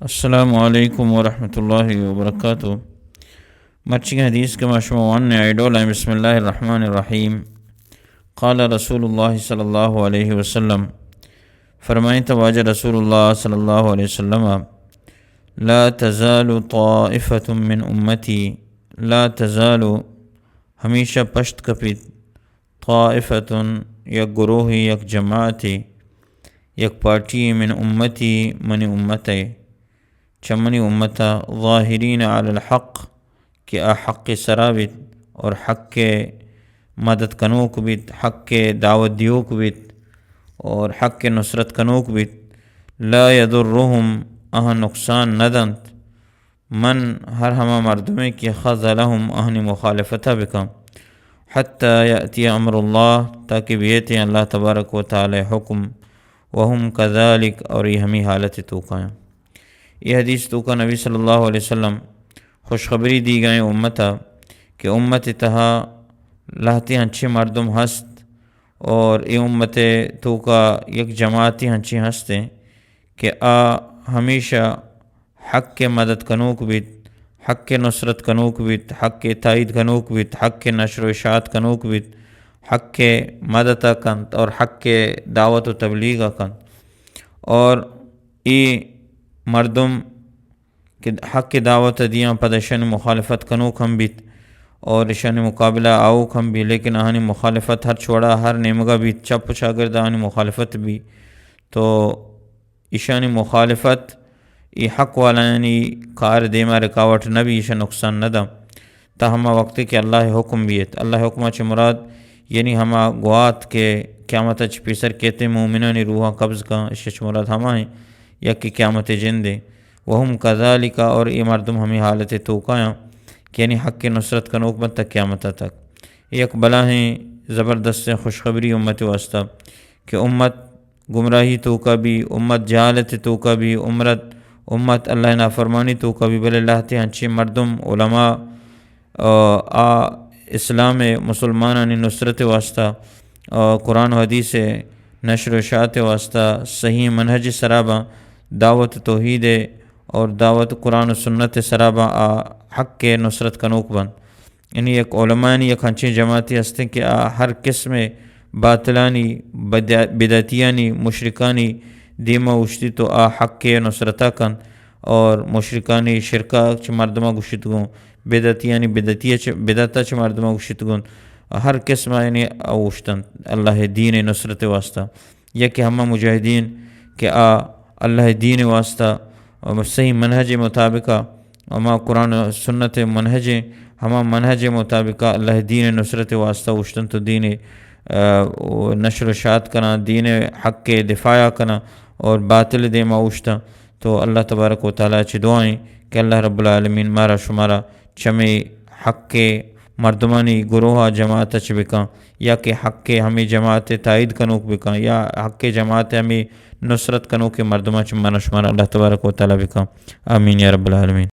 السلام علیکم ورحمۃ اللہ وبرکاتہ۔ مرچی حدیث کہ ما شما وان نے آئی ڈول ہیں، بسم اللہ الرحمن الرحیم۔ قال رسول اللہ صلی اللہ علیہ وسلم، فرمائیں تو واجہ رسول اللہ صلی اللہ علیہ وسلم، لا تزال طائفة من امتی، لا تزال، ہمیشہ پشت کپیت، طائفة، یک گروہی، یک جماعتی، یک پارٹی، من امتی، منی امت ہے، چہ منی امتا، ظاہرین علی الحق، کہ آ حق سرا بیت اور حق مدد کنوک بیت، حق دعوت دیوک بیت اور حق نصرت کنوک بیت۔ لا یضرهم، آہاں نقصان نہ دنت، من، ہر ہما مردمے کہ خذلهم، آہانی مخالفتا بکن، حتی یأتی امر اللہ، تاکہ بیتیں اللہ تبارک و تعالی حکم، وهم کذالک، اور یہ ہمی حالت توکایاں۔ یہ حدیث توکا نبی صلی اللہ علیہ وسلم خوشخبری دیگائیں امتا کہ امت تہا لہتے ہنچیں مردم ہست اور اے امت توکا یک جماعتی ہنچیں ہستیں کہ آ ہمیشہ حق مدد کنوک بیت، حق نصرت کنوک بیت، حق تائید کنوک بیت، حق نشر و اشاعت کنوک بیت، حق مدد کنت اور حق دعوت و تبلیغ کنت۔ اور اے مردم کہ حق دعوت دیاں، پد اشانی مخالفت کنوک ہم بیت اور اشانی مقابلہ آؤک ہم بیت، لیکن آہانی مخالفت ہر چوڑا، ہر نیمگا بیت، چپ و چاگرد آہانی مخالفت بیت، تو ایشانی مخالفت ای حق والایانی کار دیما رکاوٹ نہ بی، ایشا نقصان نہ دا۔ تا ہما وقت کہ اللہ حکم بیت، اللہ حکم چہ مراد یعنی ہما گوات کہ قیامت چہ پیسر کیتے مومنانی روحاں قبض کن، ایشا چہ مراد ہما ہیں یا کہ قیامت جندے۔ وهم کذالک، اور اے مردم ہمیں حالت توکایاں کہ یعنی حق نصرت کنوک بنت تا قیامت تک۔ یک بلاہیں زبردستیں خوشخبری امت واسطہ کہ امت گمراہی توکا بی، امت جہالت توکا بی، امت، امت اللہ نافرمانی توکا بی، بلے لہتے ہنچیں مردم، علماء، آ، آ اسلام مسلمانانی نصرت واسطہ، آ، قرآن و حدیث نشر و اشاعت واسطہ، صحیح منہج سراباں، دعوت توحید اور دعوت قرآن و سنت سراباں آ حق نصرت کنوک بنت۔ یعنی یک علمانی یک ہنچیں جماعتی ہستیں کہ آ ہر قسم باطلانی، بدع-، بدعتیانی، مشرکانی دیما اوشتی تو آ حق نصرتا کن اور مشرکانی شرکا چہ مردما گوشت گوں، بدعتیانی بدعتی چہ، بدعتا چہ مردما گوشت گوں، ہر قسم یعنی اوشتن اللہ دین نصرت واسطہ۔ یا کہ ہما مجاہدین کہ آ اللہ دین واسطہ صحیح منہج مطابقہ، ہما قرآن و سنت منہج، ہما منہج مطابقہ اللہ دین نصرت واسطہ اوشتن تو دین، آ، و نشر و شاعت کنا، دین حق دفاع کنا اور باطل دیما اوشتن۔ تو اللہ تبارک و تعالی چہ دعائیں کہ اللہ رب العالمین مارا شمارا چمے حق مردمانی گروہ جماعت چہ بکن، یا کہ حق ہمیں جماعت تائید کنوک بکن، یا حق جماعت ہمیں نصرت کنوک مردمان چہ مارا شمارا اللہ تبارک و تعالی بکن۔ آمین یا رب العالمین۔